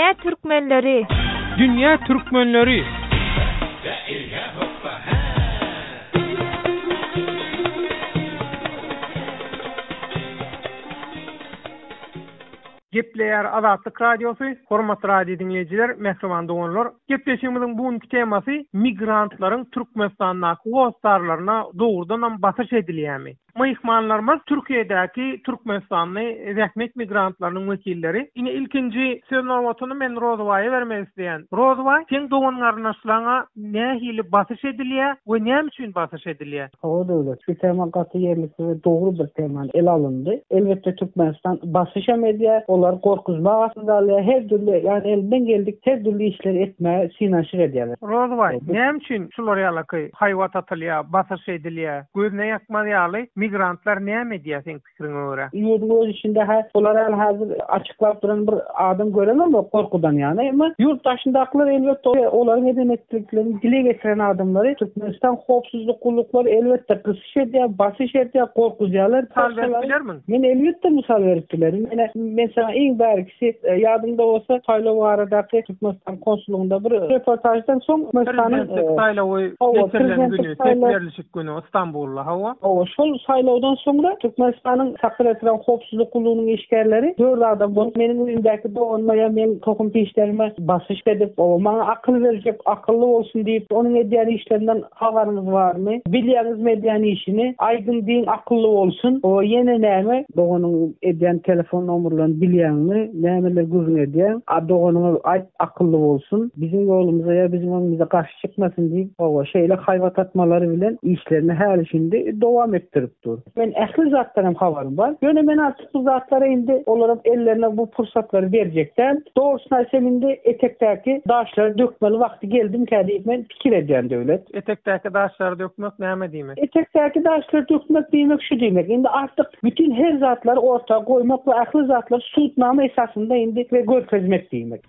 Dünýä türkmenleri! Dünýä türkmenleri! Gepleýär Azatlyk Radiosy, Hormatly radio diňleýjiler, mähriban doganlar! Gepleşigimiziň bu günki temasy migrantlaryň Türkmenistandaky hossarlaryna dogrudanam basyş edilýärmi? Myhmanlarymyz Türkiýedäki türkmenistanly zähmet migrantlarynyň wekilleri. Ine ilkinji söz nobatyny men Rozybaýa bermek isleýän. Rozybaý, seň dogan-garyndaşlaryňa nähili basyş edilýär we näme üçin basyş edilýär? Hawa Döwlet, şu tema gaty ýerlikli we dogry bir tema ele alyndy. Elbetde Türkmenistan basyş hem edýär, olary gorkuzmak astynda alýar, her dürli, ýagny elinden geldik her dürli işleri etmäge synanyşyk edýärler. Rozybaý, näme üçin şular ýalaky haýbat atylýar, basyş edilýär? Gözüne ýakmaz ýaly migrantlar näme edýär seň pikiriňe görä? Ýurduň öz içinde-hä bular ýaly häzir açyklap duran bir adam görenemok gorkudan ýaňa. Emma ýurt daşyndakylar elbetde olaryň eden etdiklerini dile getiren adamlary Türkmenistan howpsuzlyk gulluklary elbetde gysyş edýär, basyş edýär, gorkuzýarlar. Mysal berip bilermiň? Men elbetde mysal berip bilerin. Ine, men saňa iň bärkisi ýadyňda bolsa saýlaw baradaky Türkmenistan konsullygynda bir reportaždan soň Türkmenistanyň Prezidentlik saýlawy geçirilen güni, ses berlişik güni Stambulda, hawa. Hawa, şol saýlawdan soňra Türkmenistanyň Sakyr etrabyň howpsuzlyk gullugynyň işgärleri dört adam bolup meniň öýümdäki doganyma ýa meň tohum-pişlerime basyş edip, maňa akyl berjek, akylly bolsun diýip, onuň edýän işlerinden Habaryňyz barmy? Bilýäňizmi edýän işini? Aýdyň diýiň akylly bolsun. O ýene näme? Doganyň edýän telefon nomerlerini bilýäňmi? Nämeler gürrüň edýäň? A doganyňa aýt akylly bolsun. Biziň ýolumyza ýa biziň öňümize garşy çykmasyn diýip, hawa, şeýle haýbat atmalary bilen işlerini häli-şindi dowam etdirip dur. Men ähli zatdan hem habarym bar. Ýöne men artyk bu zatlara indi olaryň ellerine bu pursatlary berjek däl. Dogrusyny aýtsam indi etekdäki daşlary dökmeli wagty geldimkä diýip men pikir edýän Döwlet. Etekdäki daşlary dökmek näme diýmek? Etekdäki daşlary dökmek diýmek şu diýmek. Indi artyk bütin her zatlary orta goýmak we ähli zatlary subutnama esasynda indi we görkezmek diýmek.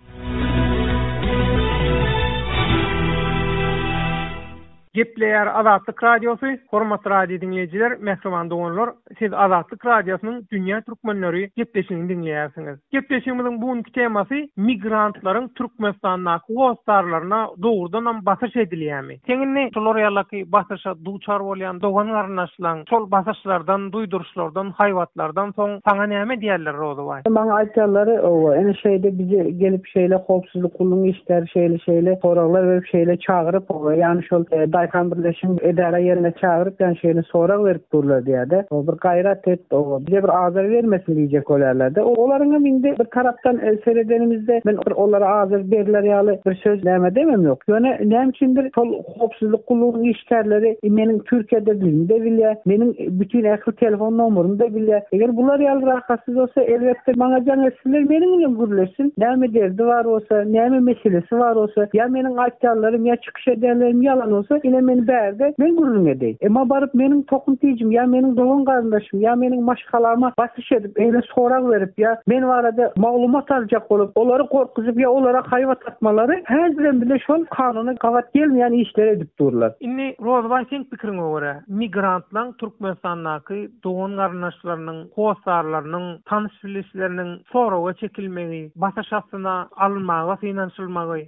Gepleýär Azatlyk Radiosy, Hormatly radio diňleýjiler, mähriban doganlar, siz Azatlyk Radiosynyň Dünýä Türkmenleri gepleşigini diňleýärsiňiz. Gepleşigimiziň bu günki temasy migrantlaryň Türkmenistandaky hossarlaryna dogrudanam basyş edilýärmi? Seň indi şular ýalaky basyşa duçar bolýan dogan-garyndaşlaň şol basyşlardan, duýduryşlardan, haýbatlardan soň saňa näme diýerler Rozybaý? Maňa aýtýarlary, owa, ine şeýde bizi gelip şeýle howpsuzlyk gullugyň işgäri şeýle-şeýle soraglar berip şeýle çagyryp, owa, ýagny şol daýhan birleşigiň edara ýerine çagyryp, ýagny şeýle sorag berip durlar diýýär-de. Owa, bir gaýrat et, owa, bize bir azar bermesin diýjek bolýarlar-da. Olaryňam indi bir tarapdan seredenimizde men bir olara azar berler ýaly bir söz näme demem ýok. Ýöne näme üçindir şol howpsuzlyk gullugynyň işgärleri meniň Türkiýededigimi-de bilýär, meniň bütin ähli telefon nomerymy-da bilýär. Eger bular ýaly rahatsyz bolsa, elbetde maňa jaň etsinler, meniň bilen gürleşsin. Näme derdi bar bolsa, näme meselesi bar bolsa, ýa meniň aýtýanlarym, ýa çykyş edýänlerim ýalan bolsa, ine men bärde, men gürrüň edeýin. Emma baryp meniň tohum-tijim, ýa meniň dogan-garyndaşym, ýa meniň maşgalama basyş edip, eýle sorag berip, ýa men barada maglumat aljak bolup, olary gorkuzyp ýa olara haýbat atmalary häzirem bile şol kanuna gabat gelmeýän işleri edip durlar. Indi Rozybaý seň pikiriňe görä, migrantlaň Türkmenistandaky dogan-garyndaşlarynyň, hossarlarynyň, tanyş-bilişleriniň soraga çekilmegi, basyş astyna alynmaga synanyşylmagy,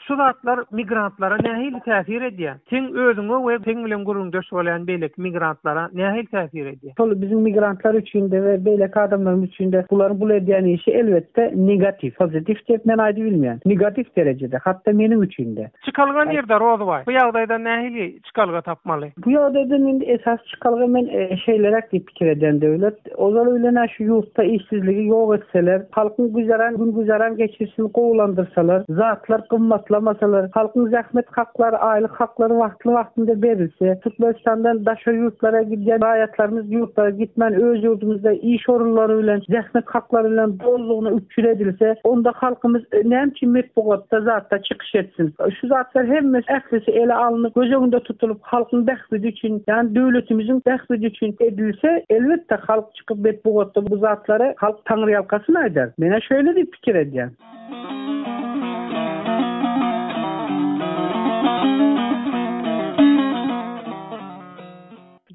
Şu zatlar migrantlara nähili täsir edýär? Seň özüňe we seň bilen gürrüňdeş bolýan beýleki migrantlara nähili täsir edýär? Şol biziň migrantlar üçin-de we beýleki adamlarymyz üçin-de bularyň bul edýän işi elbetde negatiw. Pozitiw diýip men aýdybilmeýän. Negatiw derejede, hatda meniň üçin-de. Çykalga nirde Rozybaý? Bu ýagdaýdan nähili çykalga tapmaly? Bu ýagdaýdan indi esasy çykalga men şeýleräk diýip pikir edýän Döwlet. Ozaly bilen-ä şu ýurtda işsizligi ýok etseler, halkyň güzeran, gün-güzeran geçirişini gowulandyrsalar, zatlar gymmatlamasalar, halkyň zähmet haklary, aýlyk haklary wagtly-wagtynda berilse, Türkmenistandan daşary ýurtlara gidýän raýatlarymyz ýurtlara gitmän öz ýurdumyzda iş orunlary bilen, zähmet haklary bilen dolulygyna üpjün edilse, onda halkymyz näme üçin metbugatda zatda çykyş etsin? Şu zatlar hemmesi, ählisi ele alnyp, göz öňünde tutulyp, halkyň bähbidi üçin, ýagny döwletimiziň bähbidi üçin edilse, elbetde, halk çykyp metbugatda bu zatlary halk taňryýalkasyn aýdar. Men-ä şeýle diýip pikir edýän.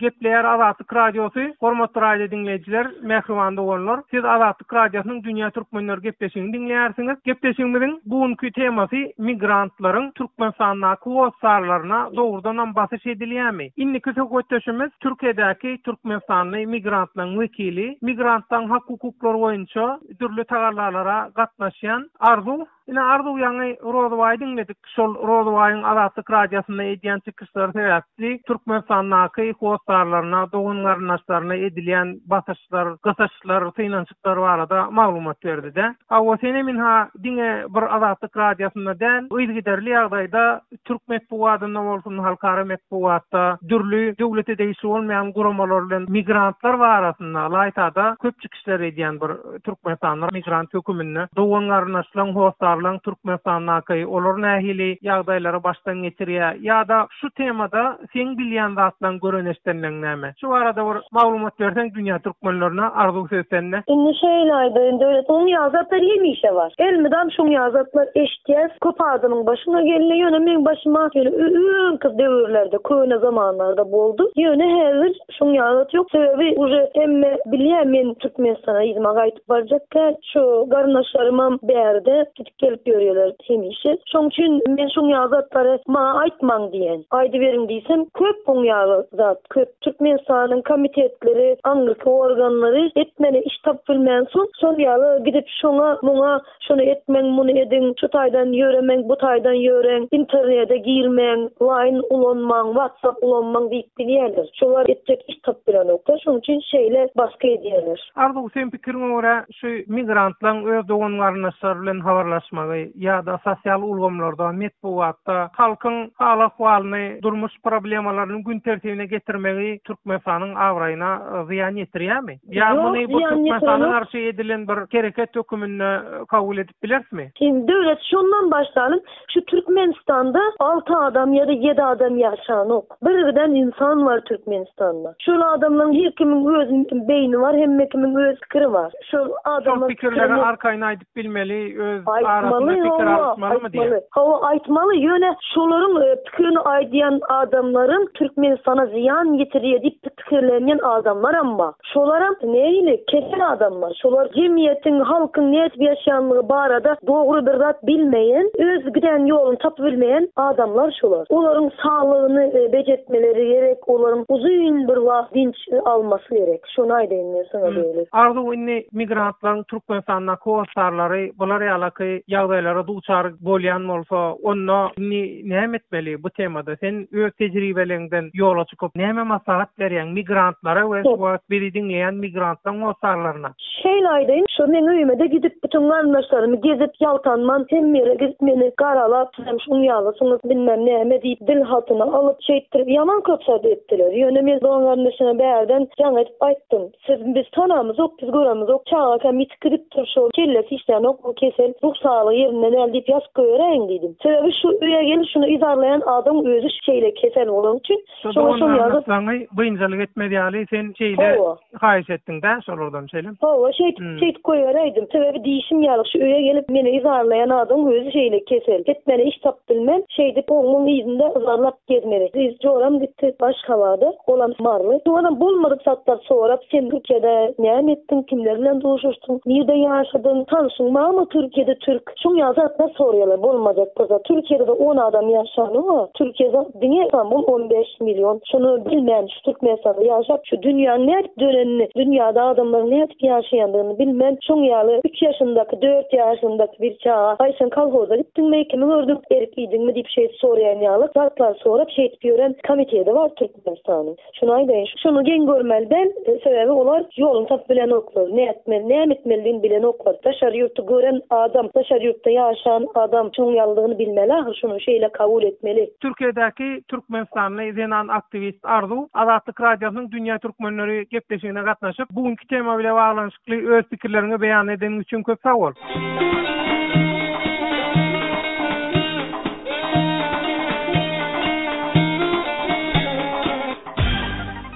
Gepleýär Azatlyk Radiosy, Hormatly radio diňleýjiler, mähriban doganlar! Siz Azatlyk Radiosynyň Dünýä Türkmenleri gepleşigini diňleýärsiňiz. Gepleşigimiziň bu günki temasy migrantlaryň Türkmenistandaky hossarlaryna dogrudanam basyş edilýärmi? Indiki söhbetdeşimiz Türkiýedäki türkmenistanly migrantlaryň wekili, migrantlaryň hak-hukuklary boýunça dürli tagallalara gatnaşýan Arzuw Ine Arzuw ýaňy Rozybaýy diňledik. Şol Rozybaýyň Azatlyk Radiosynda edýän çykyşlary sebäpli Türkmenistandaky hossarlaryna, dogan-garyndaşlaryna edilýän basyşlar, gysyşlar, synanyşyklar barada maglumat berdi-de. Hawa, senem ynha diňe bir Azatlyk Radiosynda däl, yzygiderli ýagdaýda türk metbugatynda bolsun, halkara metbugatda dürli döwlete degişli bolmaýan guramalar bilen migrantlar barasynda, ylaýta-da köp çykyşlar edýän bir Türkmenistanda migrant höküminde dogan-garyndaşlaň, hossarlaň Türkmenistandaky, olar nähili ýagdaýlary başdan geçirýär ýa-da şu temada seň bilýän zatlaň, gören-eşdenleň näme? Şu barada bir maglumat berseň dünýä türkmenlerine, arzuw söz sende. Indi şeýle aýdaýyn Döwlet, oň ýaly zatlar hemişe bar. Elmydam şoň ýaly zatlar eşitýäs, köp adamyň başyna geldi, ýöne meň başyma ýöne öňki döwürlerde, köne zamanlarda boldy. Ýöne häzir Şoň ýaly zat ýok. Sebäbi uje hemme bilýär men Türkmenistana yzyma gaýtyp barjakka. Şu garyndaşlarymam bärde gidip gelip ýörýärler hemişe. Şoň üçin men şoň ýaly zatlary maňa aýtmaň diýen. Aýdyberiň diýsem köp oň ýaly zat köp. Türkmenistanyň komitetleri, aňyrky organlary etmeli iş tapyp bilmänsoň şol ýaly gidip şoňa muňa Şuny etmäň, muny ediň, şu taýdan ýöremäň, bu taýdan ýöräň, internede girmäň, line ulanmaň, whatsapp ulanmaň diýip bilýärler. Şolar etjek iş tapyp bilenoklar, şonuň üçin şeýle basgy edýärler. Arzuw, seň pikiriňe görä, şu migrantlaň öz dogan-garyndaşlary bilen habarlaşmagy ýa-da sosial ulgamlarda, metbugatda halkyň hal-ahwalyny, durmuş problemalaryny gün tertibine getirmegi Türkmenistanyň abraýyna zyýan ýetirýärmi? Ýa muny bu Türkmenistana garşy edilen bir hereket höküminde kabul edip bilerismi? Şimdi döwlet şondan başlalyň, şu Türkmenistanda alty adam ýa-da ýedi adam ýaşanok. Bir giden insan bar Türkmenistanda. Şol adamlaryň her kimiň öz beýni bar, hemme kimiň öz pikiri bar. Şol adamlar Şol pikirleri arkaýyn aýdyp bilmeli, öz arasynda pikir alyşmalymy diýýän? Hawa, aýtmaly, ýöne şolaryň pikirini aýdýan adamlaryň Türkmenistana zyýan ýetirýär diýip pikirlenýän adamlaram bar. Şolaram nähili kesel adamlar. Şolar jemgyýetiň, halkyň nädip ýaşaýanlygy barada dogry bir zat bilmeýän, öz giden ýoluny tapyp bilmeýän adamlar şolar. Olaryň saglygyny bejertmeleri gerek, olaryň uzyn bir wagt dynç almasy gerek. Şony aýdaýyn men saňa Döwlet. Arzuw indi migrantlaryň Türkmenistandaky hossarlary bular ýalaky ýagdaýlara duçar bolýan bolsa, onda indi näme etmeli bu temada? Sen öz tejribeleňden ýola çykyp näme maslahat berýäň migrantlara we şu wagt bizi diňleýän migrantlaryň hossarlaryna? Şeýle aýdaýyn, şo meň öýüme-de gidip, bütin garyndaşlarymy gezip, ýaltanman, hemme ýere gidip meni garalap, sizem şuň ýalysyňyz, bilmem näme diýip, dil hatyny alyp, şeýtdirip ýaman köp zat etdiler. Ýöne men dogan-garyndaşyma bärden jaň edip aýtdym. Siz biz tanamyzok, biz göremizok, çagakam ýitip gidipdir, şo kellesi işlänok, bu kesel, ruh saglygy ýerinde däl diýip ýazyp goýberäýiň diýdim. Sebäbi şu öýe gelip şuny yzarlaýan adam özi şeýle kesel bolany üçin, Şo şoňa şony ýazyp. Dogan-garyndaşlaryňy biynjalyk etmez ýaly sen şeýle Hawa. haýyş etdiň-dä şolardan şeýlemi? Hawa, şeýdip, şeýdip goýberäýdim. Sebäbi diýşim ýaly şu öýe gelip meni yzarlaýan adam özi şeýle kesel. Etmeli iş tapyp bilmän, şeýdip oň-muň yzynda yzarlap gezmeli. Gyz joram gitdi Aşgabada, olam maryly. Şoňadam bolmadyk zatlar sorap, sen Türkiýede näme etdiň, kimler bilen duşuşdyň, nirde ýaşadyň, tanşyň barmy Türkiýede türk? Şuň ýaly zatlar soraýarlar bolmajak bir zat. Türkiýede-de on adam ýaşanok-a. Türkiýede diňe Istanbul 15 million. Şuny bilmän şu Türkmenistanda ýaşap şu dünýäniň nädip dönenini, dünýäde adamlaryň nädip ýaşaýandygyny bilmän şoň ýaly üç ýaşyndaky, dört ýaşyndaky bir çaga aý sen kolhoza gitdiňmi, kimi gördüň, erik iýdiňmi diýip şeýdip soraýan ýaly zatlar sorap şeýdip ýören komitedi bar Türkmenistanyň. Şuny aýdaýyn, şuny geň görmeli däl, sebäbi olar ýoluny tapyp bilenoklar, nätmeli, näme etmelidigini bilenoklar. Daşary ýurtda gören adam, daşary ýurtda ýaşan adam şunuň ýalydygyny bilmeli ahyr, şuny şeýle kabul etmeli. Türkiýedäki türkmenistanly zenan aktiwist Arzuw Azatlyk Radiosynyň Dünýä Türkmenleri gepleşigine gatnaşyp, bu günki tema bile baglanyşykly öz pikirleriňi beýan edeniň üçin köp sag bol.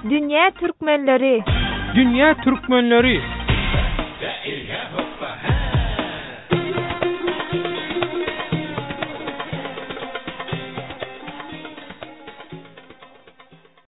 Dünýä türkmenleri. Dünýä türkmenleri.